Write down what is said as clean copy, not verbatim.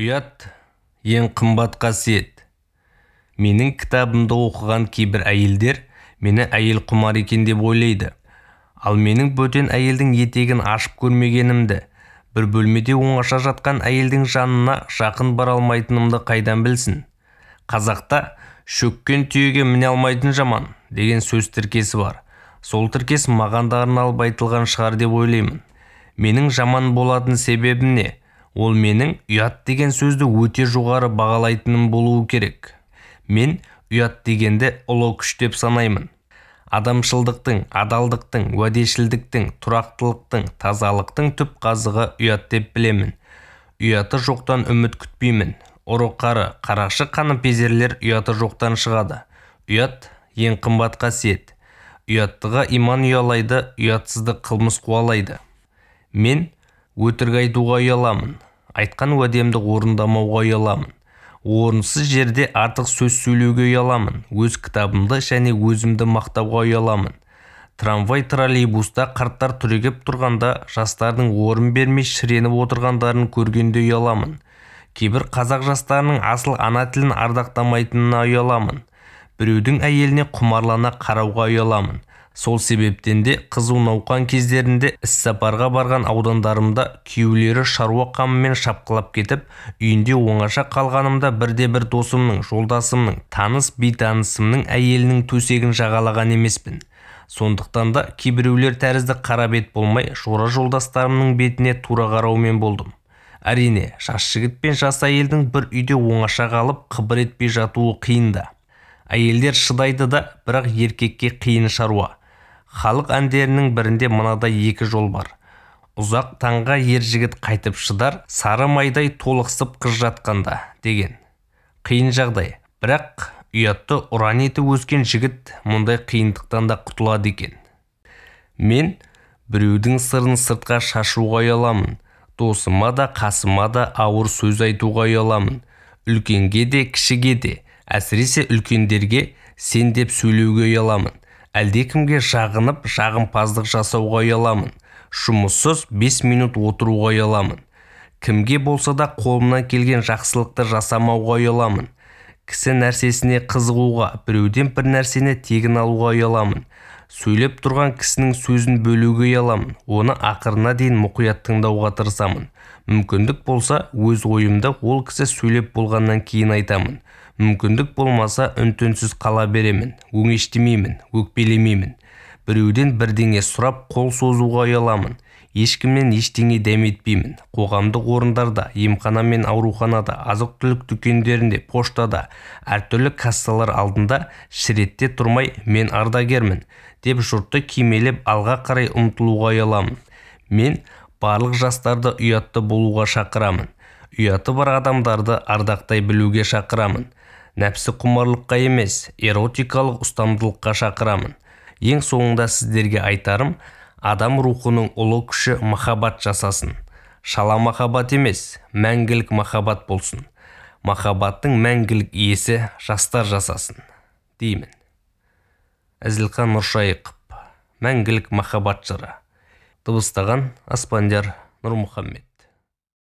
Ұят ең қымбат қасиет. Менің кітабымды оқыған кейбір әйелдер мені әйел құмар екен деп ойлайды. Ал менің бөтен әйелдің етегін ашып көрмегенімді, бір бөлмеде оңаша жатқан әйелдің жанына жақын бара алмайтынымды қайдан білсін? Қазақта шөккен түйеге міне алмайтын жаман деген сөз тіркесі бар. Сол тіркес маған да арналып айтылған шығар деп ойлаймын. Менің жаман болатын себебім не? Ол менің ұят деген сөзді өте жоғары бағалайтыным болуы керек. Мен ұят дегенді ұлы күш деп санаймын. Адамшылдықтың, адалдықтың, уәдешілдіктің, тұрақтылықтың, тазалықтың түп қазығы ұят деп білемін. Ұяты жоқтан үміт күтпеймін. Ұры-қары, қарақшы қаныпезерлер ұяты жоқтан шығады. Ұят ең қымбат қасиет. Ұяттыға иман ұялайды, ұятсызды қылмыс қуалайды. Мен өтірік айтуға ұяламын. Айтқан уәдемді орындамауға ұяламын. Орынсыз жерде артық сөз сөйлеуге ұяламын. Өз кітабымды және өзімді мақтауға ұяламын. Трамвай, троллейбуста қарттар түрегеп тұрғанда, жастардың орын бермей шіреніп отырғандарын көргенде ұяламын. Кейбір қазақ жастарының асыл ана тілін ардақтамайтынына ұяламын. Біреудің әйеліне құмарлана қарауға ұяламын. Сол себептен де қызу науқан кездерінде іссапарға барған аудандарымда күйеулері шаруа қамымен шапқылап кетіп, үйінде оңаша қалғанымда бірде-бір досымның, жолдасымның, таныс бейтанысымның әйелінің төсегін жағалаған емеспін. Сондықтан да кейбіреулер тәрізді қара бет болмай, жора жолдастарымның бетіне тура қараумен болдым. Әрине, жас жігіт пен жас әйелдің бір үйде оңаша қалып, қыбыр етпей жатуы қиын да. Әйелдер шыдайды да, бірақ еркекке қиын шаруа. Халық әндерінің бірінде мынадай екі жол бар. Ұзақ таңға ер жігіт қайтып шыдар, сары майдай толықсып қыз жатқанда деген. Қиын жағдай, бірақ ұятты ұран етіп өскен жігіт мұндай қиындықтан да құтылады екен. Мен біреудің сырын сыртқа шашуға ұяламын. Досыма да, қасыма да ауыр сөз айтуға ұяламын. Үлкенге де, кішіге де, әсіресе үлкендерге сен деп сөйлеуге ұяламын. Әлдекімге жағынып, жағымпаздық жасауға ұяламын. Жұмыссыз 5 минут отыруға ұяламын. Кімге болса да қолымнан келген жақсылықты жасамауға ұяламын. Кісі нәрсесіне қызығуға, біреуден бір нәрсені тегін алуға ұяламын. Сөйлеп тұрған кісінің сөзін бөлуге ұяламын. Оны ақырына дейін мұқият тыңдауға тырысамын. Мүмкіндік болса, өз ойымды ол кісі сөйлеп болғаннан кейін айтамын. Мүмкіндік болмаса, үн-түнсіз қала беремін, өңештемеймін, өкпелемеймін. Біреуден бірдеңе сұрап қол созуға ұяламын. Ешкімнен ештеңе дәметпеймін. Қоғамдық орындарда, емхана мен ауруханада, азық-түлік дүкендерінде, поштада, әртүрлі кассалар алдында шіретте тұрмай, мен ардагермін деп жұртты кимелеп алға қарай ұмтылуға ұяламын. Мен барлық жастарды ұятты болуға шақырамын. Ұяты бар адамдарды ардақтай білуге шақырамын. Нәпсі құмарлыққа емес, эротикалық ұстамдылыққа шақырамын. Ең соңында сіздерге айтарым, адам рухының ұлы күші махаббат жасасын. Шала махаббат емес, мәңгілік махаббат болсын. Махаббаттың мәңгілік иесі жастар жасасын, деймін. Әзілхан Нұршайықов, мәңгілік махаббат жыры. Дыбыстаған Аспандияр Нұрмұхаммед.